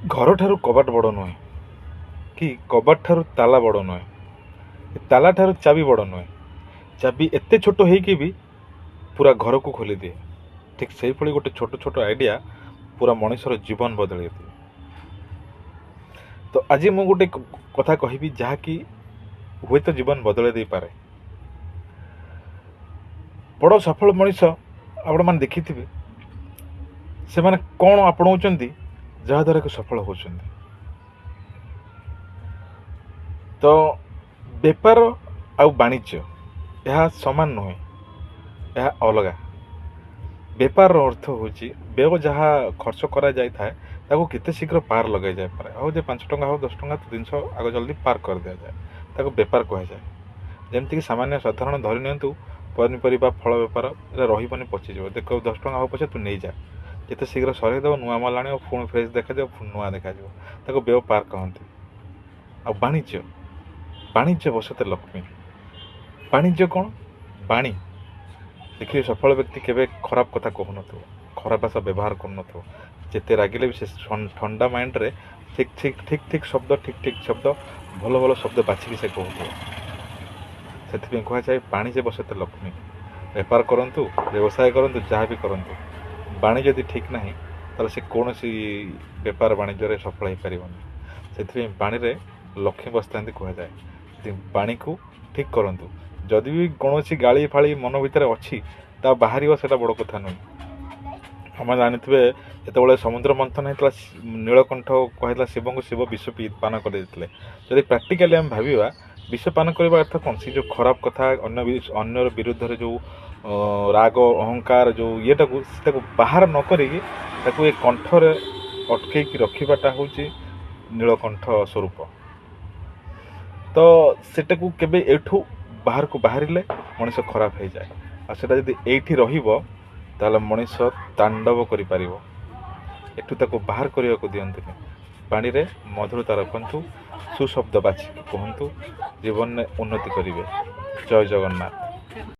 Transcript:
ଘରଠାରୁ କବାଟ ବଡ଼ ନୁହେଁ କି କବାଟ ଠାରୁ ତାଲା ବଡ଼ ନୁହେଁ, ତାଲା ଠାରୁ ଚାବି ବଡ଼ ନୁହେଁ। ଚାବି ଏତେ ଛୋଟ ହେଇକି ବି ପୁରା ଘରକୁ ଖୋଲିଦିଏ। ଠିକ୍ ସେଇଭଳି ଗୋଟେ ଛୋଟ ଛୋଟ ଆଇଡ଼ିଆ ପୁରା ମଣିଷର ଜୀବନ ବଦଳେଇ ଦିଏ। ତ ଆଜି ମୁଁ ଗୋଟେ କଥା କହିବି ଯାହାକି ହୁଏତ ଜୀବନ ବଦଳେଇ ଦେଇପାରେ। ବଡ଼ ସଫଳ ମଣିଷ ଆପଣମାନେ ଦେଖିଥିବେ, ସେମାନେ କ'ଣ ଆପଣାଉଛନ୍ତି ଯାହାଦ୍ୱାରା କି ସଫଳ ହେଉଛନ୍ତି। ତ ବେପାର ଆଉ ବାଣିଜ୍ୟ ଏହା ସମାନ ନୁହେଁ, ଏହା ଅଲଗା। ବେପାରର ଅର୍ଥ ହେଉଛି ବ୍ୟୟ ଯାହା ଖର୍ଚ୍ଚ କରାଯାଇଥାଏ ତାକୁ କେତେ ଶୀଘ୍ର ପାର ଲଗାଇ ଯାଇପାରେ। ହଉ ଯେ 5 ଟଙ୍କା ହଉ 10 ଟଙ୍କା ଜିନିଷ ଆଗ ଜଲ୍ଦି ପାର କରିଦିଆଯାଏ, ତାକୁ ବେପାର କୁହାଯାଏ। ଯେମିତିକି ସାମାନ୍ୟ ସାଧାରଣ ଧରି ନିଅନ୍ତୁ ପନିପରିବା ଫଳ ବେପାର, ଏଇଟା ରହିବନି, ପଚିଯିବ। ଦେଖ 10 ଟଙ୍କା ହଉ ପଛେ ତୁ ନେଇଯା, ଯେତେ ଶୀଘ୍ର ସରେଇଦେବ ନୂଆ ମାଲ ଆଣିବ, ପୁଣି ଫ୍ରେଶ୍ ଦେଖାଯିବ, ପୁଣି ନୂଆ ଦେଖାଯିବ, ତାକୁ ବେପାର କହନ୍ତି। ଆଉ ବାଣିଜ୍ୟ, ବାଣିଜ୍ୟ ବସତେ ଲକ୍ଷ୍ମୀ। ବାଣିଜ୍ୟ କ'ଣ? ବାଣୀ। ଦେଖିବେ ସଫଳ ବ୍ୟକ୍ତି କେବେ ଖରାପ କଥା କହୁନଥିବ, ଖରାପ ଭାଷା ବ୍ୟବହାର କରୁନଥିବ। ଯେତେ ରାଗିଲେ ବି ସେ ଥଣ୍ଡା ମାଇଣ୍ଡରେ ଠିକ୍ ଠିକ୍ ଠିକ୍ ଠିକ୍ ଶବ୍ଦ, ଠିକ୍ ଠିକ୍ ଶବ୍ଦ, ଭଲ ଭଲ ଶବ୍ଦ ବାଛିକି ସେ କହୁଥିବ। ସେଥିପାଇଁ କୁହାଯାଏ ବାଣିଜ୍ୟ ବସତେ ଲକ୍ଷ୍ମୀ। ବେପାର କରନ୍ତୁ, ବ୍ୟବସାୟ କରନ୍ତୁ, ଯାହା ବି କରନ୍ତୁ, ବାଣୀ ଯଦି ଠିକ୍ ନାହିଁ ତାହେଲେ ସେ କୌଣସି ବେପାର ବାଣିଜ୍ୟରେ ସଫଳ ହେଇପାରିବନି। ସେଥିପାଇଁ ବାଣୀରେ ଲକ୍ଷ୍ମୀ ବସିଥାନ୍ତି କୁହାଯାଏ। ସେଥିପାଇଁ ବାଣୀକୁ ଠିକ୍ କରନ୍ତୁ। ଯଦି ବି କୌଣସି ଗାଳି ଫାଳି ମନ ଭିତରେ ଅଛି ତା ବାହାରିବ, ସେଇଟା ବଡ଼ କଥା ନୁହେଁ। ଆମେ ଜାଣିଥିବେ ଯେତେବେଳେ ସମୁଦ୍ର ମନ୍ଥନ ହେଇଥିଲା, ନୀଳକଣ୍ଠ କୁହାଯାଇଥିଲା ଶିବଙ୍କୁ, ଶିବ ବିଷ ପାନ କରିଦେଇଥିଲେ। ଯଦି ପ୍ରାକ୍ଟିକାଲି ଆମେ ଭାବିବା, ବିଷ ପାନ କରିବା ଅର୍ଥ କ'ଣ? ସେ ଯେଉଁ ଖରାପ କଥା, ଅନ୍ୟର ବିରୁଦ୍ଧରେ ଯେଉଁ ରାଗ ଅହଙ୍କାର ଯେଉଁ ଇଏଟାକୁ, ତାକୁ ବାହାର ନ କରିକି ତାକୁ ଏ କଣ୍ଠରେ ଅଟକେଇକି ରଖିବାଟା ହେଉଛି ନୀଳକଣ୍ଠ ସ୍ୱରୂପ। ତ ସେଟାକୁ କେବେ ଏଠୁ ବାହାରକୁ ବାହାରିଲେ ମଣିଷ ଖରାପ ହେଇଯାଏ, ଆଉ ସେଟା ଯଦି ଏଇଠି ରହିବ ତାହେଲେ ମଣିଷ ତାଣ୍ଡବ କରିପାରିବ। ଏଠୁ ତାକୁ ବାହାର କରିବାକୁ ଦିଅନ୍ତୁନି। ବାଣୀରେ ମଧୁରତା ରଖନ୍ତୁ, ସୁଶବ୍ଦ ବାଛିକି କୁହନ୍ତୁ, ଜୀବନରେ ଉନ୍ନତି କରିବେ। ଜୟ ଜଗନ୍ନାଥ।